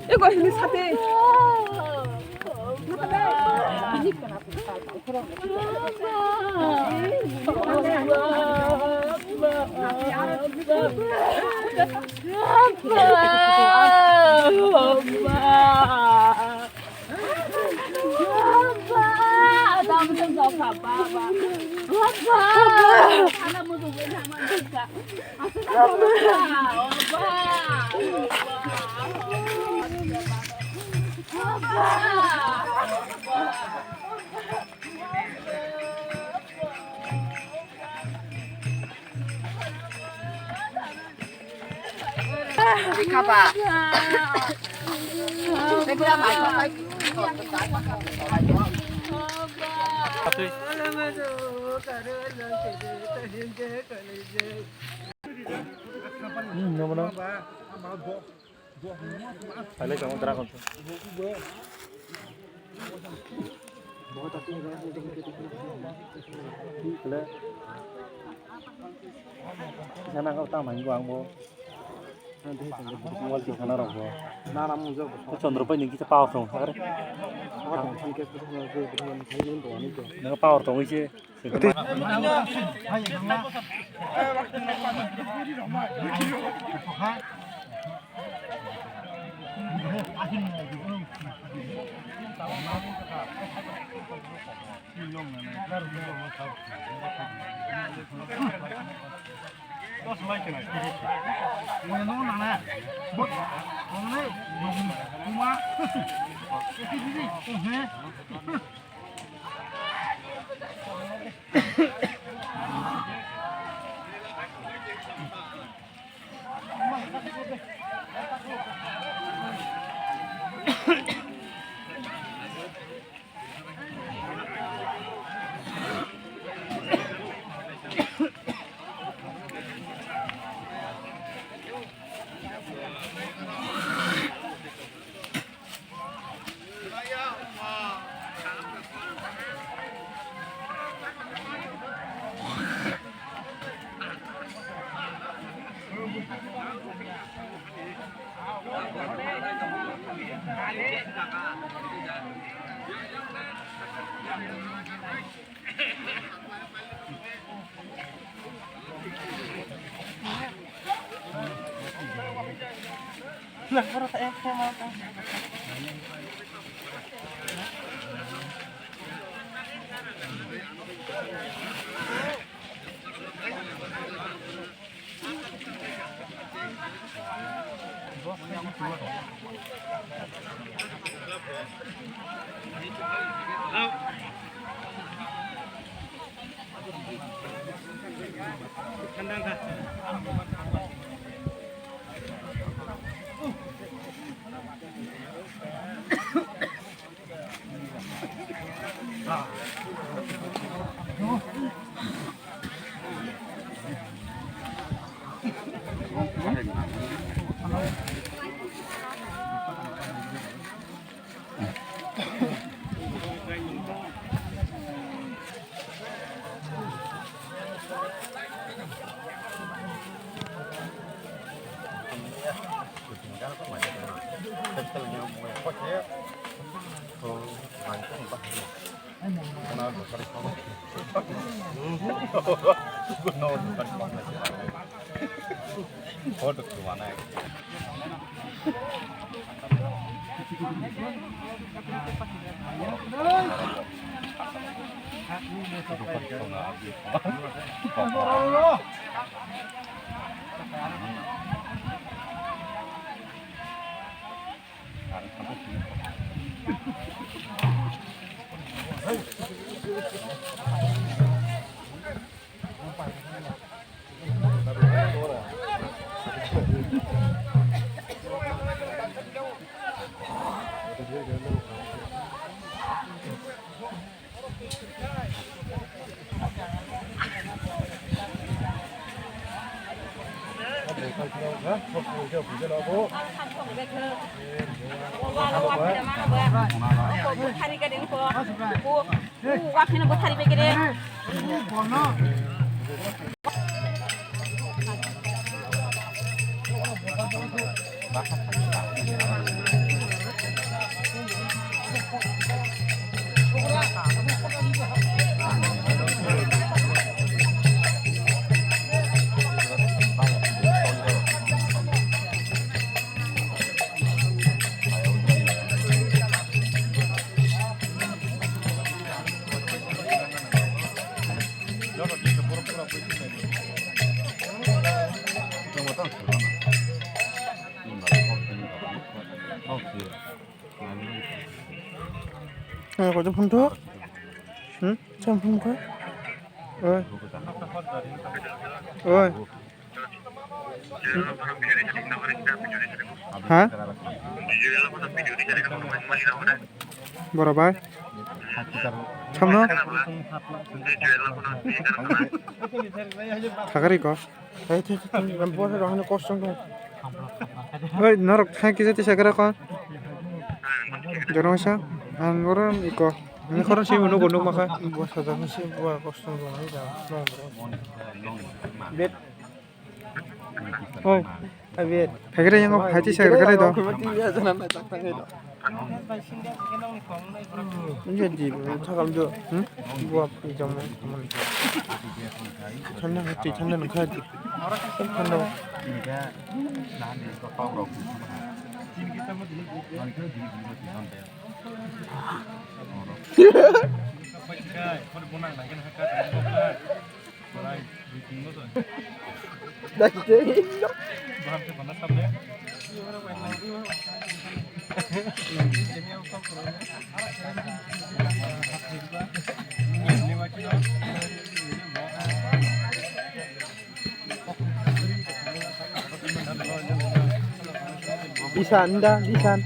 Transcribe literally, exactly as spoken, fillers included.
Ego hini sate. Hmm, no, no. Phailai tongo dragon. Sana kau tama hingo angbo. Wal ti sana rokbo. Nana mujak. Chandra pai ni kita power tong. Power tong, thank you. Nang power tong ise. Ang kau phone tu. Hmm? Cang phone kau. Oi. Oi. Ha? Boro bai. Thamno? Thagari ko. Hai, thai, thai, thai, bo hai rohani kosong dong. Oi, norok thai kisa tisa kara ko. Jorong sa, ang oro iko. Ini koron si munu gunung maka. Bo sa jang si bo kosong dong, hai da. Bet. Oi, abet. Thagre yang hai ti sa kare do. Ini di thagam do. Hmm? Buat jam. Thanda hati thanda nang khai. Thanda. Isan da, isan.